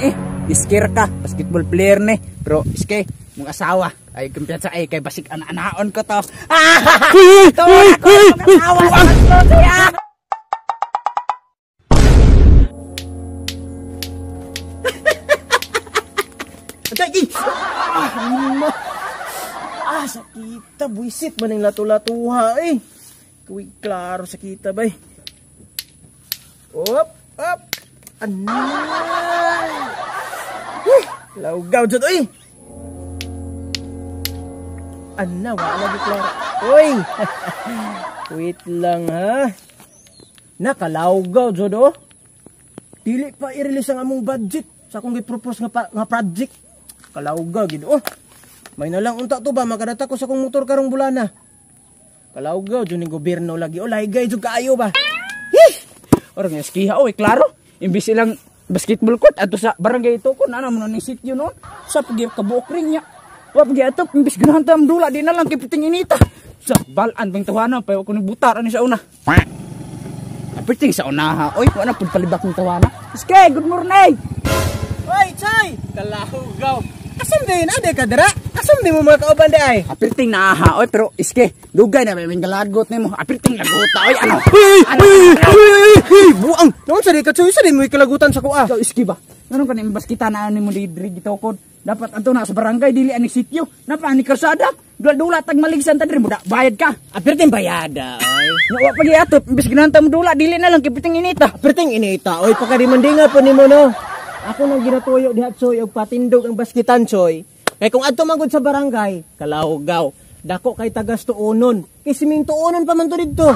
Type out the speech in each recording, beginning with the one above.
eh. Iskir ka, basketball player ni. Pero iske, mong asawa ay kumpiyansa ay kay basig ana-anaon ko to. Ah! Tuwa ko mong asawa sa ah! Ah, sakita, buisit man ang lato-latuha eh. Kuy, klaro sakita bay. Op, op. Anay. Uy, laugaw jud oy. Ana, wala lagi klaro. Oy. Wait lang ha. Nakalawgaw jud oh. Dili pa i-release ang among budget sa akong gi-propose nga project. Kalawgaw gid oh. May nalang unta to ba makadata ko sa akong motor karong bulana. Kalawgaw jud ning gobyerno lagi oh, laygay jud kaayo ba. Hi! Ora nga skiha oy, klaro. Imbis ilang basketball court adto sa barangay Tukon ana mo ning sitio noon sa pagi kabuok ring niya. Wa pagi ato imbis ganahan ta dula di na lang kay piting inita. Sa balan bang tawana pa ko ni butar ani sa una. Aperting sa unaha oy, wa na pud palibak ng tawana. Ske, good morning. Oy, Chay, kalawgaw. Asam din ade ka dira? Asam din mo mga kauban di ay? Aperting naaha oy, pero iske, dugay na may galagot nimo. Aperting lagota oy, ano? Uy, uy, uy, uy, buang. Naon sa di ka Chay, sa di mo kalagutan sa kuha. Ikaw iske ba? Nganong kaning baskita na ani mo diri gitukod? Dapat adto na sa barangay dili ani sitio. Napa ani karsada. Dula-dula tag maligsan ta diri mo da bayad ka. Aperting bayada oy. Nga wa pagi ato imbis ganahan ta mo dula dili na lang kay piting inita. Aperting inita oy, pagkadimandinga po nimo no. Ako nang ginatuyo diha Choy og patindog ang baskitan Choy. Kay kung adto man gud sa barangay, kalawgaw. Dako kay tagas tuonon. Kay simintuonon pa man to didto.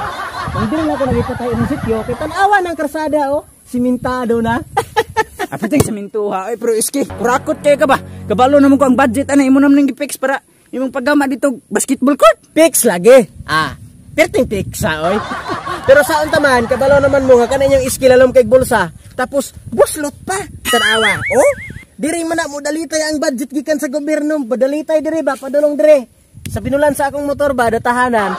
Kung dili na ako nagipatay ng sityo, kay tan-awa ng karsada oh, simintado na. Aperting simintuha oy, pero iski, kurakot kay ka ba? Kabalo naman ko ang budget ana imo naman ning gi-fix para imong paggama dito basketball court. Fix lagi. Ah, perting fix sa oy. Pero sa unta man, kabalo naman mo nga kanang iski lalom kay bulsa. Tapos buslot pa. Tanawa. Oh, diri man na mo dalitay ang budget gikan sa gobyerno. Padalitay diri ba, padulong diri. Sa binulan sa akong motor ba, datahanan.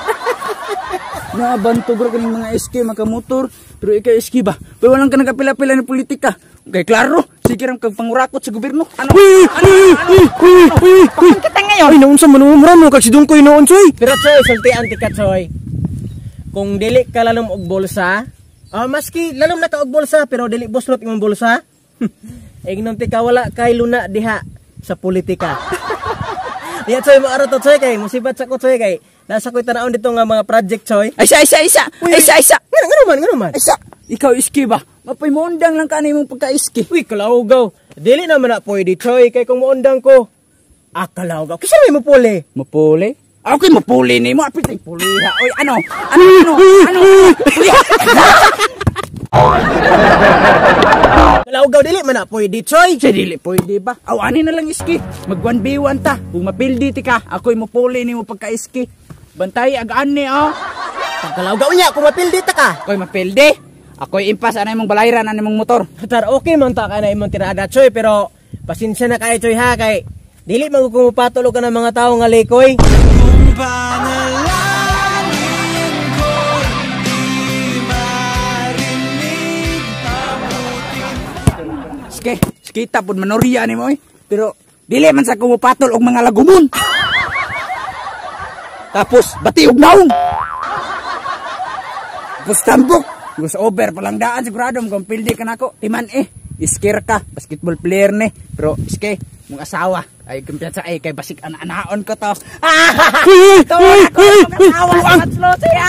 Nabantog ra kaning mga iski makamotor, pero ikaw iski ba? Pero walang ka nagapila-pila ng politika. Okay, klaro. Sige ram kag pangurakot sa gobyerno. Ano? Uy, Ano? uy, Ano? uy, uy, uy, uy. Kita ngayon. Ay, naunsa man mo mo kag si Dungkoy noon, Choy. Pero Choy, sultian ti ka, Choy. Kung dili ka lalom og bulsa, maski lalom na ka og bulsa pero dili buslot imong bulsa. Ingnon ti ka wala kay luna diha sa politika. Diya Choy, maaro to Choy kay musibat sa ko Choy kay nasa ko'y tanawon dito nga mga project Choy. Ay, isa, isa, isa. Uy, Ay, isa, isa. Ngano ngano man, ngano man. Ay, isa. Ikaw iski ba? Mapay moundang lang ka na imong pagka-iski. Uy, kalawgaw. Dili naman na pwede Choy kay kung moundang ko. Ah, kalawgaw. Kisa may mupuli. Mapuli? Okay, mapuli ni mo. Apiting puliha. Oy, ano? Ano? Ano? Ano? Puliha. Kalawgaw dili man na pwede Choy. Siya dili pwede ba? Aw, ani na lang iski. Mag 1v1 ta. Kung mapildi ti ka, ako'y mapuli ni mo pagka-iski. Bantay ag ani oh. Pagkalawgaw niya kung mapildi ta ka. Ako'y mapildi. Ako'y impas ana imong balayran ana imong motor. Tar okay man ta ka na imong tirada Choy, pero pasensya na kay Choy ha kay dili man ko mupatulog ka ng mga tawo nga likoy. Ske, skita pud manorya nimo oy. Pero dili man sa ko mupatol og mga lagumon. Tapos bati og naong. Tapos tambok. Gus over palang daan sigurado mo kung pildi ka nako. Timan eh, iskir ka, basketball player ni. Pero iske, mong asawa ay kumpiyansa ay kay basig ana-anaon ko to. Ah! Uy, Tuwa uy, ko uy, mong asawa uy, sa matslo siya.